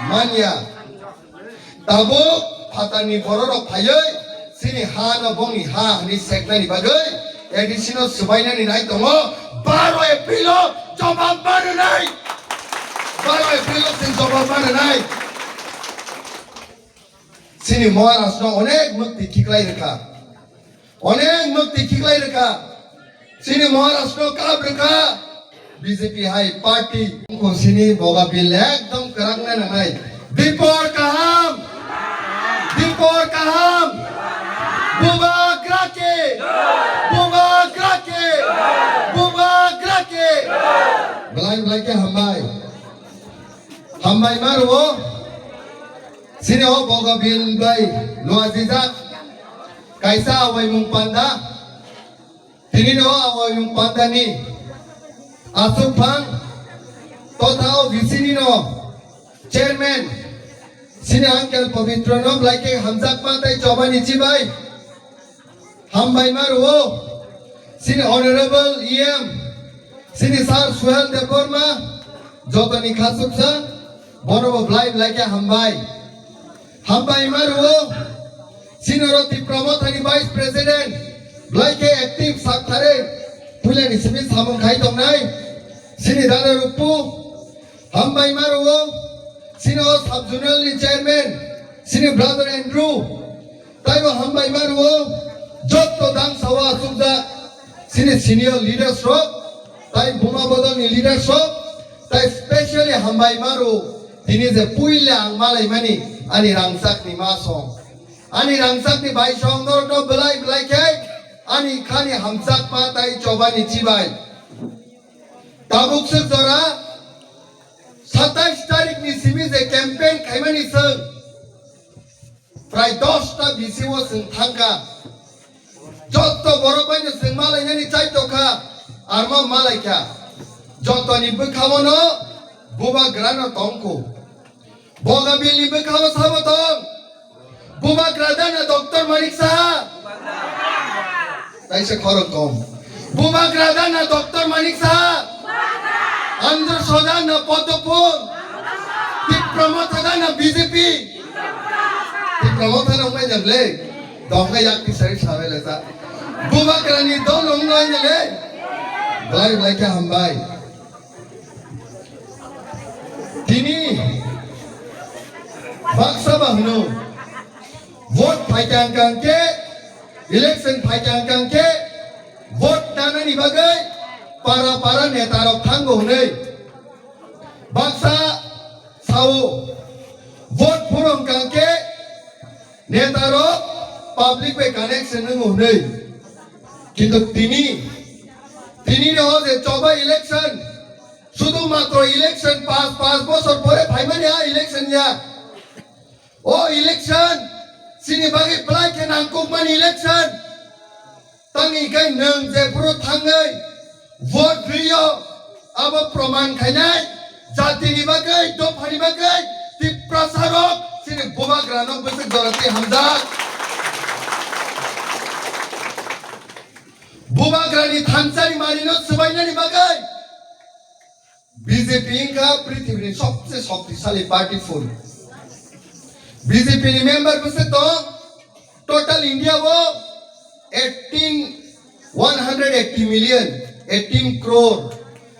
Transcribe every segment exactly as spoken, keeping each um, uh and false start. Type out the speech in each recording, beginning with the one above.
Manya. Tabuk phatarni bororok phaiwi chini ha no bongni ha hwnwi seknani bagwi A D C no swbainani nai tongo. Baro April o jobab ma rwnai. Baro April o chwng jobab ma rwnai. Chini Maharaj no onek mukti khiklai rwkha. Onek mukti khiklai rwkha. Chini Maharaj no kap rwkha. B J P hai party. Ko sini boga bill ekdom kwrak na nangnai. Dipor kaham. Dipor kaham. Bubagra ke. Bubagra ke. Bubagra ke. Belai belai ke hambai. Hambai ma rwo. Sini o boga bill bai luajijak. Kaisa awaimung panda. Tini no awaimung panda ni asuk phang. Totha o V C ni no chairman. Sini uncle Pabitra no belai ke hamjak ma tai chobani chibai. Hambai ma rwo. Sini honorable E M. Sini sir Suhel Debbarma. Jotoni khasuksa. Bono bo belai belai ke hambai. Hambai ma rwo. Sini oro Tipra Mothani vice president. Belai ke active sak thare. Puila ni simi samung khai tongnai. Sini dada rupu. Hambai ma rwo. Sini o sub zonal ni chairman. Sini brother Andrew. Taibo hambai ma rwo, jotto dang sawa asukjak, sini senior leaders rok, tai buma bodol ni leaders rok, tai specially hambai ma rwo, tini je puila ang malai mani, ani rangchak ni ma song. Ani rangchak ni bai song norok no belai belai khe, ani khani hamjak ma tai chobani chibai. Tabuk swk jora, satais tarik ni simi je campaign khaimani swng, Prai dosta bisi o chwng thangkha. Jotto borok bai no chwng malainani chai tokha, arma malaikha. Jotoni bwkhao no bubagra no tongkho. Bogabil ni bwkhao sabo tong. Bubagra da na Doctor Manik Saha? Taisa khorok kom. Bubagra da na Doctor Manik Saha? Andhra Sodha na Padma Phul? Tipra Motha da na B J P? Tipra Motha no mai jable. Dongka yak ti sai sabe le sa. Bubagra ni dol no mai jable. Belai belai khe hambai. Tini baksa ba hwno, vote phaikha hwnkha hwnkhe, election phaikha hwnkha hwnkhe, vote nanani bagwi para para neta rok thango hwnwi baksa sao, vote phuru hwnkha hwnkhe, Neta rok public bai connection wngo hwnwi. Kintu tini, tini ni o je choba election, sudu matro election pas, pas bosor pore phaimani a election ya. O election, chini bagwi belai khe nangkukmani election. Tangwi khe nwng jephuru thangwi vote rwio, abo proman khainai jatini bagwi, dophani bagwi Tiprasa rok chini bubagrano bwswk jora twi hamjak. Bubagrani thansani marino swbainani bagwi B J P wngkha prithibini sobse shoktisali party phun. B J P ni member bwswk tong, total India o eighteen, one hundred eighty million, eighteen crore,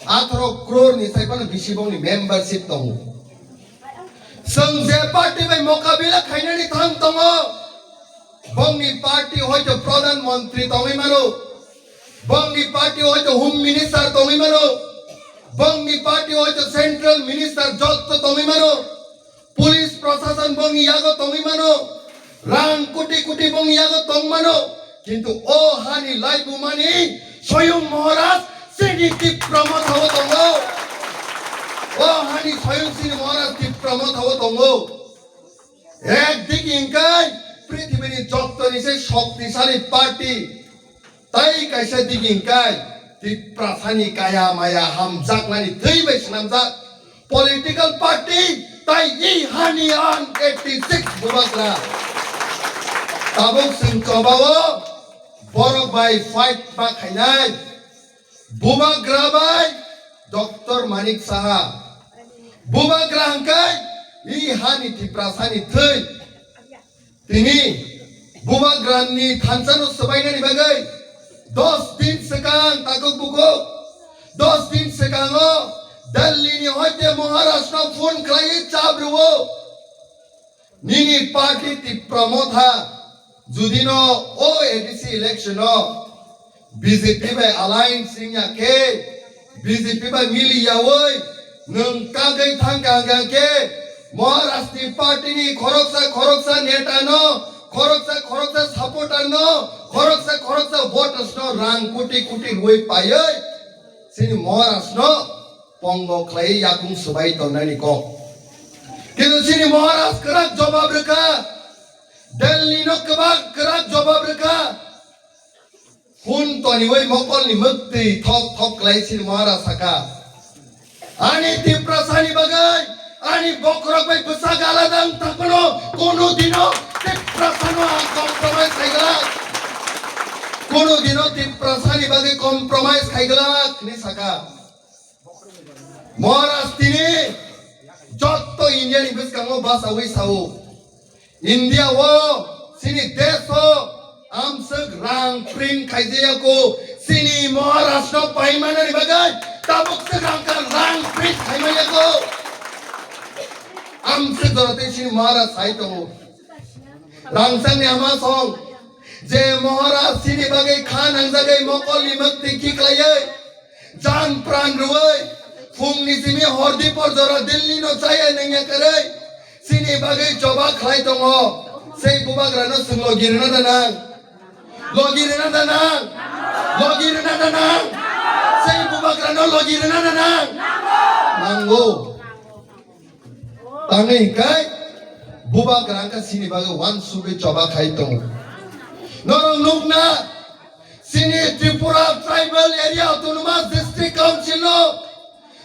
atharo crore ni sai phano bisi bongni membership tongo. Chwng je party bai mokabila khainani thang tongo, bongni party hoito Pradhan Mantri tongwi mano, bongni party hoito Home Minister tongwi mano, bongni party hoito Central Minister jotto tongwi mano, police prosason bongni yago tongwi mano, rang koti koti bongni yago tong mano, kintu o hani laibumani Soyung Maharaj chini Tipra Mothao tongo. O hani Soyung chini Maharaj Tipra Mothao tongo. Ek dik hingkai prithibini jottoni se shoktisali party. Tai kaisa dik hingkai Tiprasani kaya maya hamjaknani twi bai swnamjak political party tai i hani an eighty six bubagra. Tabuk chwng chobao borok bai fight ma khainai. Bubagra bai Doctor Manik Saha. Bubagra hingkai i hani Tiprasani thwi. Tini Bubagrani thansa no swbainani bagwi dos din swkang takhuk bukhuk, dos din swkango Delhi ni hoite Maharaj no phone khlaiwi chap rwo. Nini party Tipra Motha judino o A D C election o B J P bai alliance wngya khe, B J P bai mili yaui nwng kagwi thangkha hwnkha khe, Maharaj ni party ni khoroksa khoroksa neta no, khoroksa khoroksa supporter no, khoroksa khoroksa voters no rang koti koti rwi paiwi chini Maharaj no pongo khlai yakung swbai tongnani kok. Kintu chini Maharaj kwrak jobab rwkha, Delhi no kwbak kwrak jobab rwkha. Phone toniwi mokolni mwktwi thok thok khlai chini Maharaj saka, ani Tiprasani bagwi, ani bokhorok bai bwsa gala dang takhwno kono dino Tiprasano ang compromise khaiglak. Kono dino Tiprasani bagwi compromise khaiglak hinwi saka. Maharaj tini jotto India ni bwskango basawi sao, India o chini desh o amswk rang print khaijaya ko, chini Maharaj no paimanani bagwi tabuk swk rang ka rang print khaimaya ko. Amswk jora tei chini Maharaj sai tongo. Rangchak ni ama song je Maharaj chini bagwi kha nangjagwi mokolni mwktwi khiklaiwi jan pran rwui, phungni simi hordi por jora Delhi no chaya nangya kwrwi, chini bagwi choba khlai tongo. Sei bubagra no chwng logi rwna da nang? Logi rwna da nang? Logi rwna da nang? Sei bubagra no logi rwna da nang? Nango. Tangwi hwnkhe bubagra wngkha chini bagwi uansugwi choba khai tongo. Norok nukna, chini Tripura Tribal Area Autonomous District Council no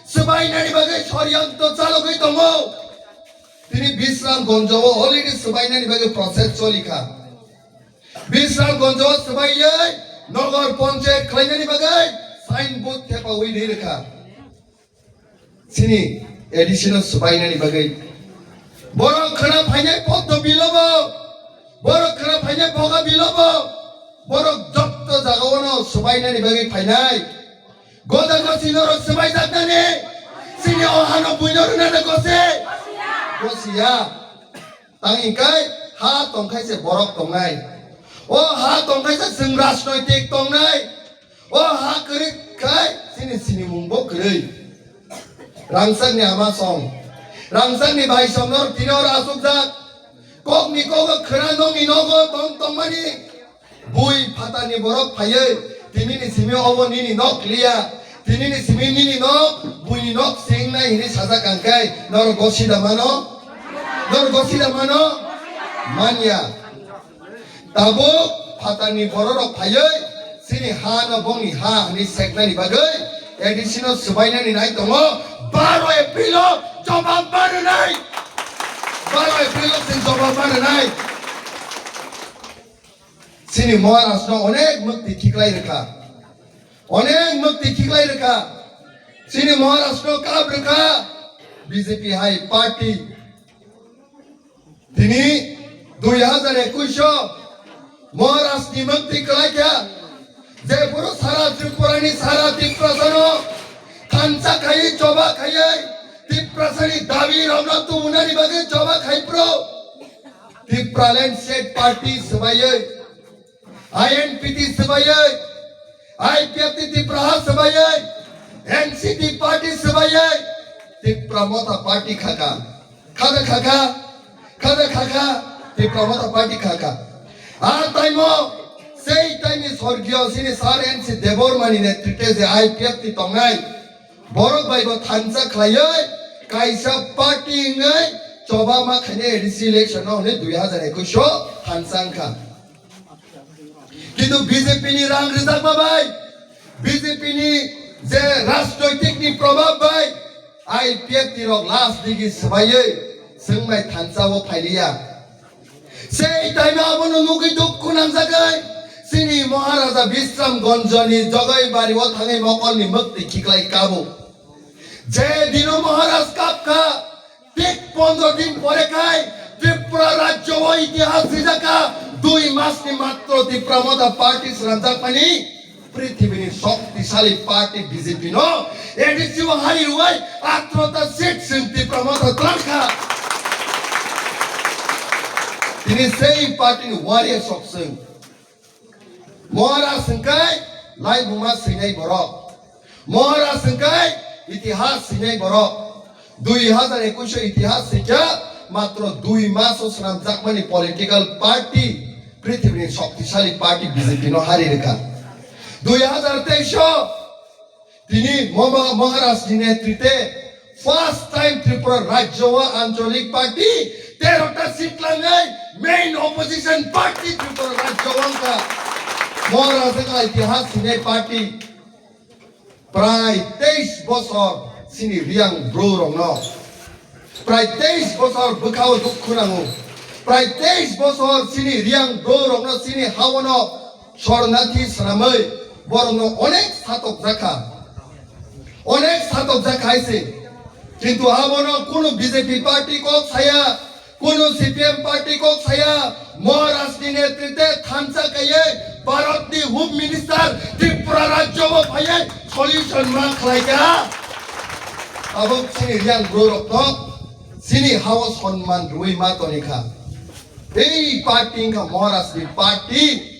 swbainani bagwi soriyanto chalogwi tongo. Tini Bisramganj o already swbainani bagwi process cholikha. Bisramganj o swbaiwi Nagar Panchayat khlainani bagwi signboard thepawi ri rwkha. Chini A D C no swbainani bagwi. Borok khwna phainai Poddo bilobo, borok khwna phainai Boga bilobo, borok jotto jagao no swbainani bagwi phainai. Goda gosi norok swbaijaknani, chini o hano buino rwna da gosi. Gosiya. Tang hingkai ha tongkhai se borok tongnai. O ha tongkhai se chwng rajnoitik tongnai. O ha kwrwi khai chini sinimung bo kwrwi. Rangchakni ama song. Rangchakni bai song norok tini oro achukjak. Kokni kogo khwna nokni nogo tong tongmani. Bui phatarni borok phaiwi, tinini simi obo nini nok liya, tinini simi nini nok, buini nok se wngnai hinwi sajak kangkhe, norok gosida mano? Norok gosida mano? Manya. Tabuk phatarni bororok phaiwi, chini ha no bongni ha hinwi seknani bagwi, A D C no swbainani nai tongo, baro April o jobab ma rwnai. Baro April o chwng jobab ma rwnai. Chini Maharaj no onek mukti khiklai rwkha. Onek mukti khiklai rwkha. Chini Maharaj no kap rwkha B J P hai party. Tini dui hazar ekush o Maharaj ni mukti kwlai kha. Je phuru sara Tripura ni sara Tiprasa no thansa khai choba khai Tiprasa ni dabi rok no tubunani bagwi choba khai pro. Tipraland State Party swbaiwi, I N P T swbaiwi, I P F T Tipra ha swbaiwi, N C P Party swbaiwi, Tipra Motha Party khaka. Khada khaka, khada khaka, Tipra Motha Party khaka. A taimo sei taini sorgiyo sini Sir N C Debbarma ni netritwe je I P F T tongnai. Borok bai bo thansa khlaiwi kaisa party wngwi choba ma khainai A D C election no hwnwi dui hazar ekush o thansa wngkha. Kintu B J P ni rang rwjakma bai, B J P ni je rajnoitik ni probab bai I P F T rok last digi swbaiwi chwng bai thansa o phailiya. Sei time abono nugwi dukhu nangjagwi chini Maharaja Bisramganjni Jogoi bari o thangwi mokolni mwktwi khiklai kabo. Je dino Maharaj kapkha, Thik pondro din pore khai Tripura rajyo o itihas swijak kha, dui mas ni matro Tipra Motha party swnamjakmani prithibini shoktisali party B J P no A D C o hari rwui atharota seat chwng Tipra Motha twlang kha. Tini sei party ni warriors rok chwng. Maharaj hwnkhe laibuma swinai borok. Maharaj hwnkhe itihas swinai borok. Dui hazar ekush o itihas swikha, matro dui mas o swnamjakmani political party, prithibini shoktisali party B J P no hari rwkha. Dui hazar teis o Tini Mama Maharaj ni netrite first time Tripura rajyo o ancholik party tero ta seat langwi main opposition party Tripura rajyo o wngkha. Maharaj wngkha itihas hinwi party. Prai teis bosor chini Reang bru rokno Prai teis bosor bwkhao dukhu nango. Prai teis bosor chini Reang bru rokno chini haono sornathi swnamwi borokno onek satokjakha. Onek satokjakha hai se. Kintu abono kunu B J P party kok saya, kunu C P M party kok saya, Maharaj ni netrite thansa kaiye Bharat ni Home Minister Tripura rajyo o phaiye solution ma khlaikha. Tabuk chini Reang bru rokno chini hao sonman rwui ma tonikha. Ei party wngkha Maharaj ni party.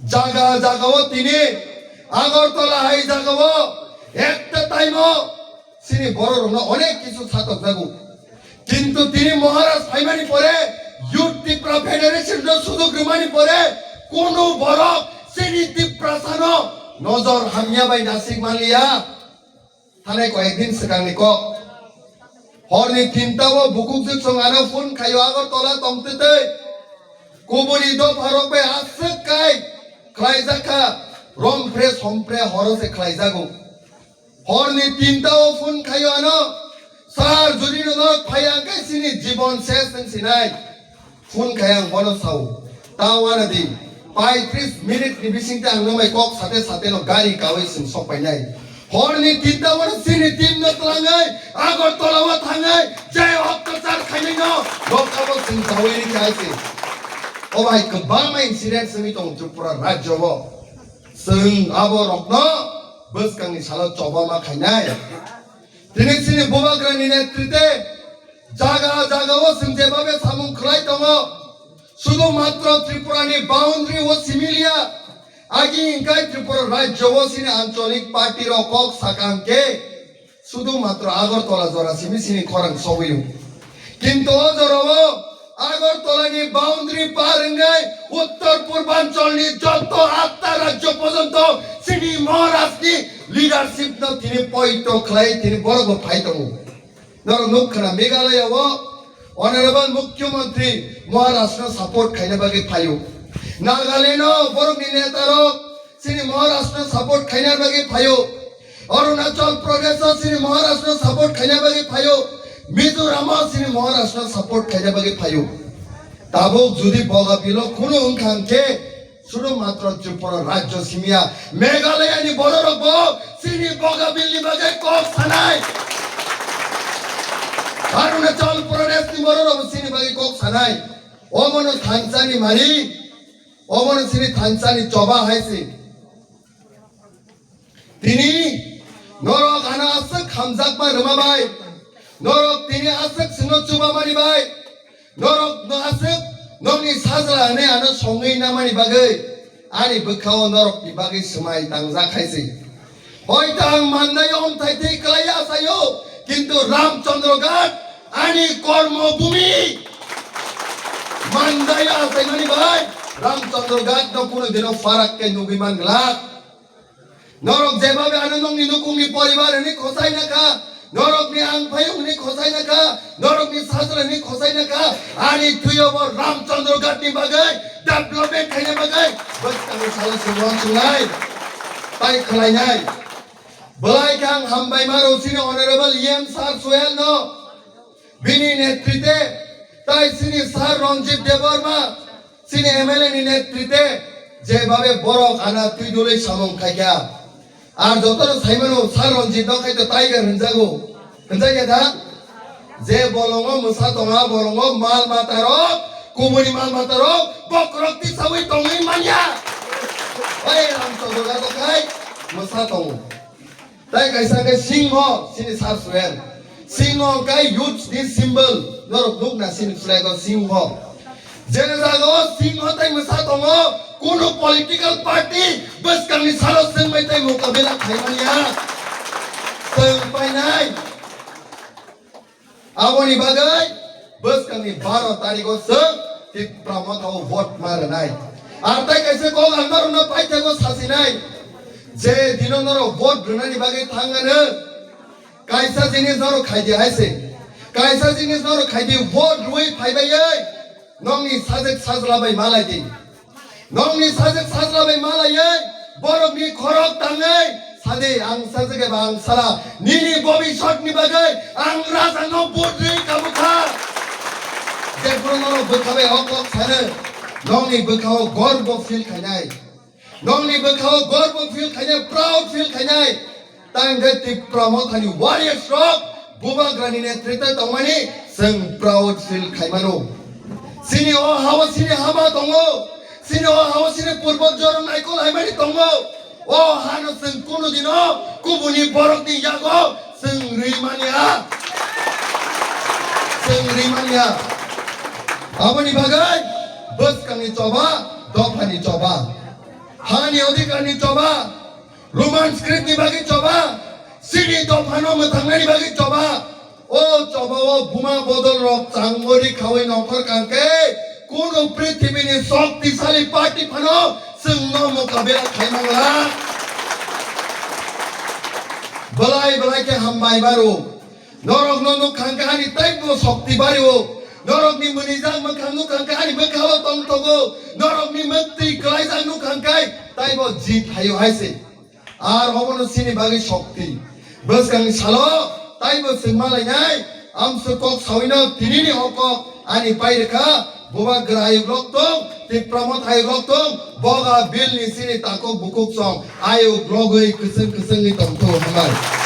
Jaga jaga o tini Agartala hai jaga o ekta time o chini borok rokno onek kisu satokjago. Kintu tini Maharaj phaimani pore Youth Tipra Federation no sujug rwmani pore kunu borok chini Tiprasa no nojor hamya bai nasik manliya. Thanai koyekdin swkangni kok. Horni tinta o bukuk jwksong ano phone khaio Agartala tongtwtwi. Kubuni dopharok bai aswk kai khlaijak kha. Rompre sompre horo se khlaijago. Horni tinta o phone khaio ano. Sir, jodi nono phaiya hwnkhe chini jibon ses wng sinai. Phone khai ang bono sao. Ta wana di. Paitris minute ni bisingte ang nwng bai kok sate sate no gari kawi sing sok painai. Horni tinta wano chini team no twlangwi Agartala o thangwi je ottachar khainai no nokha bo sing sawi ri khai se. O bai kwbangma incident simi tong Tripura rajyo o. Sing abo rokno bwskangni salo choba ma khainai. Tini chini bubagrani netrite jaga jaga o chwng jebabe samung khlai tongo. Sudu matro Tripura ni boundary o simi liya. Agi hingkai Tripura rajyo o chini ancholik party rok kok sakang khe sudu matro Agartala jora simi chini khorang sogwi o. Kintu o jora o Agartala ni boundary par wngwi uttor purbanchal ni joto atta rajyo porjonto chini Maharaj ni leadership no tini poito khlai tini borok bo phai tongo. Norok nuk khna Meghalaya o Honorable Mukhyamantri Maharaj no support khaina bagwi phaio. Nagaland o borok ni neta rok chini Maharaj no support khaina bagwi phaio. Arunachal Pradesh o chini Maharaj no support khaina bagwi phaio. Mizoram o chini Maharaj no support khaina bagwi phaio. Tabuk jodi Bogabilo kunu wngkha hwnkhe sudu matro Tripura rajyo simiya Meghalaya ni bororok bo chini Bogabil ni bagwi kok sanai. Arunachal Pradesh ni bororok bo chini bagwi kok sanai. Omono thansa ni mari, omono chini thansa ni choba hai se. Tini norok ano aswk hamjakma rwma bai, norok tini aswk chwngno chubamani bai, norok no aswk nokni sajla hwnwi ano songwi namani bagwi ani bwkhao norokni bagwi swmai tangjak hai se. Hoito ang Mandai o omthai twi kwlai achaio, kintu Ramchandra Ghat ani kormo bhumi. Mandai o achaimani bai Ramchandra Ghat no kunu dino farak khe nugwi man glak. Norok jebabe ano nokni nukungni poribar hwnwi khosai nakha, norokni ang phayung hwnwi khosai nakha, norokni sajla hwnwi khosai nakha, ani thwiyo bo Ramchandra Ghat ni bagwi development khaina bagwi bwskangni salo se uansuknai. Tai khwlainai. Belai khe ang hambai maro chini Honorable E M Sir Suhel no. Bini netrite tai chini Sir Ranjit Debbarma, chini M L A ni netrite jebabe borok ana twi dulwi samung khaikha. Ar jotono saimano Sir Ranjit no khaito Tiger hwnjago. Hwnjakya da? Je bolongo mwsa tongo, bolongo mal matarok, kubuni mal matarok, bokrok tisawi tongwi manya. Oi, Ramchandra Gadokhai mwsa tongo. Tai kaisa khe singho, sini sar suel. Singho khe youth ni symbol, norok nukna sini flag o singho. Je jaga o singho tai mwsa tongo, kunu political party bwskangni salo swngbai tai mukabila khaimanya. Swng painai. Aboni bagwi bwskangni baro tarikgo chwng Tipra Motha o vote ma rwnai. Ar tai kaisa kok ang norokno paithakgo sasinai, je dino norok vote rwnani bagwi thangano, kaisa jinis norok khaidi hai se. Kaisa jinis norok khaidi, vote rwui phaibai oi. Nokni sajwk sajla bai malai di. Nokni sajwk sajla bai malaiwi borokni khorok tangwi sadi, ang sajwk eba ang sala, nini bobisotni bagwi ang rajano budri kabukha. Jephuru norok bwkha bai o kok sano, nokni bwkhao gorbo feel khainai. Nokni bwkhao gorbo feel khainai, proud feel khainai. Tang khe Tipra Mothani warriors rok Bubagrani netritwe tongmani chwng proud feel khaimano. Chini o hao chini hama tongo, chini o hao chini purbo jorong naikol haimani tongo. O hano chwng kunu dino kubuni borokni yago chwng rimanya, chwng rimanya. Aboni bagwi bwskangni choba, dophani choba, hani odhikarni choba, Roman script ni bagwi choba, chini dophano mwthangnani bagwi choba. O choba o buma bodol rok changori khawi nongkhor kangkhe, kunu prithibini shoktisali party phano chwngno mukabela khaimangla. Belai belai khe hambai baro. Norokno nuk kangkhe ani taibo shokti bario. Norokni mwnijak mwkhang nuk kangkhe ani bwkhao tongthogo. Norokni mwktwi kwlaijak nuk kangkhe taibo jit haio hai se. Ar obono chini bagwi shokti. Bwskangni salo taibo chwng malainai, amswk kok sawino tinini o kok ani pai rwkha, Bubagra ayuk rok tong, Tipra Motha ayuk rok tong, boga bilni chini takuk bukuk song ayuk logwi kwchwng kwchwngwi tongthogo, hambai.